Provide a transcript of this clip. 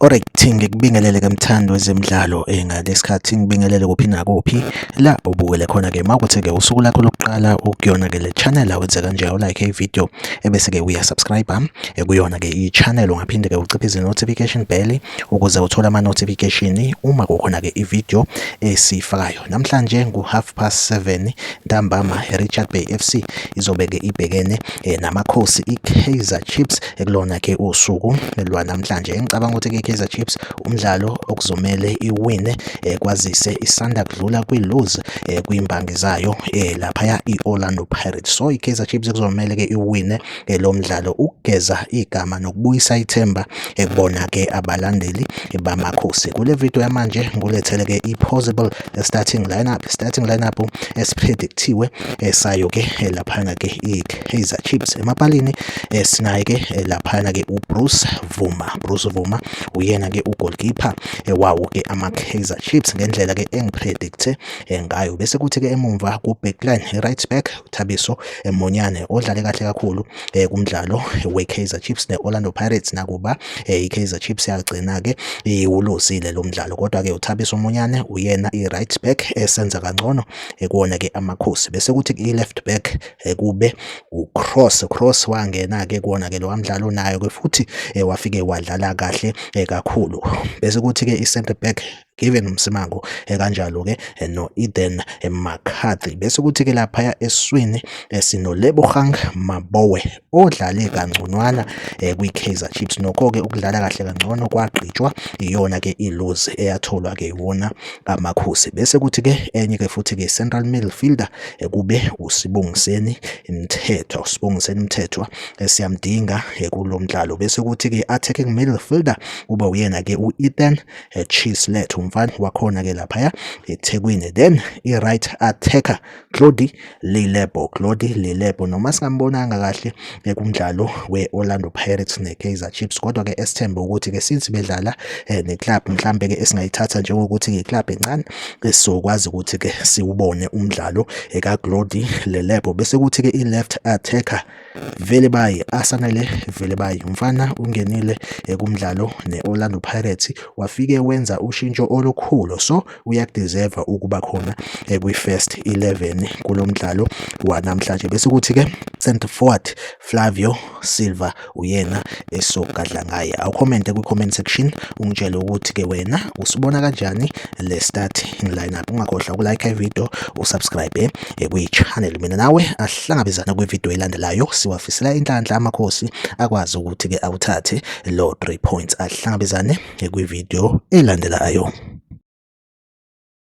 Alright, ngikubingelele ke mthandi wezemidlalo ngalesikhathi ngibingelele kuphi nakuphi la ubukele khona ke makuthi ke usuku lakho lokuqala ukuyona ke le channel awenze kanje awulike i-video ebese ke uya-subscribe kuyona ke i-channel. Ungaphinde ke uciphize notification bell ukuze uthole ama-notification uma kukhona ke i-video esiyifakayo. Namhlanje ngu-7:30 ntambama, i-Richard Bay FC izobe ke ibhekene namakhosi i-Kaizer Chiefs ekulona ke usuku lwanamhlanje. Engicabanga ukuthi ke i-Kaizer Chiefs umdlalo okuzomele iwine, kwazise isanda kudlula kwi-lose kwimbangi zayo laphaya i-Orlando Pirates. So i-Kaizer Chiefs kuzomele ke iwine lo mdlalo ukugeza igama nokubuyisa ithemba ekubona ke abalandeli bamakhosi. Kule video yamanje ngulethele ke i-possible starting lineup, starting lineup esipredictiwe sayo ke laphana ke i-Kaizer Chiefs. Emapalini sinaye ke laphana ke uBruce Bvuma. Bruce Bvuma uyena ke ugoalkeeper wawo ke ama-Kaizer Chiefs ngendlela ke engipredicte ngayo. Bese kuthi ke emumva ku-backline, right back Thabiso Monyane odlale kahle kakhulu kumdlalo we-Kaizer Chiefs ne-Orlando Pirates, nakuba i-Kaizer Chiefs yagcina ke iwuluzile lo mdlalo, kodwa ke uThabiso Monyane uyena i-right back esenza kangcono kuwona ke amakhosi. Bese kuthi i-left back kube uCross. Cross wangena ke kuwona ke lo mdlalo nayo ke futhi wafike wadlala kahle kakhulu. Bese kuthi ke i-center back Given Msimango, kanjalo ke no-Eden McCarthy. Bese kuthi ke laphaya eswini sinoLebogang Maboe odlale kangconwana kwi-Kaizer Chiefs. Nokho-ke ukudlala kahle kangcono kwagqitshwa iyona ke i-lose eyatholwa ke iwona amakhosi. Bese kuthi ke enye ke futhi ke central midfielder kube uSibongiseni Mthethwa. uSibongiseni Mthethwa siyamdinga kulo mdlalo. Bese kuthi ke attacking midfielder kube uyena ke u-Ethan Chislett, umfana wakhona ke laphaya eThekwini. Then i-right attacker Glody Lilepo. Glody Lilepo noma singambonanga kahle kumdlalo we-Orlando Pirates ne-Kaizer Chiefs, kodwa ke esithembe ukuthi ke since bedlala ne-club mhlambe ke esingayithatha njengokuthi i-club encane, sizokwazi ukuthi ke siwubone umdlalo eka-Glody Lilepo. Bese kuthi ke i-left attacker Velebayi, Asanele Velebayi, umfana ungenile kumdlalo ne-Orlando Pirates wafike wenza ushintsho olukhulu, so uyakudeserve ukuba khona kwi-first 11 kulo mdlalo wanamhlanje. Bese kuthi-ke center forward Flavio Silva uyena esogadla ngaye. Awukhomente kwi-comment section ungitshele ukuthi-ke wena usibona kanjani le starting lineup. Ungakhohlwa ukulike ivideo, usubscribe kwi-channel. Mina nawe ahlangabezana kwivideo elandelayo. Siwafisela inhlanhla amakhosi akwazi ukuthi-ke awuthathe lo 3 points. Ahlangabezane kwivideo elandelayo.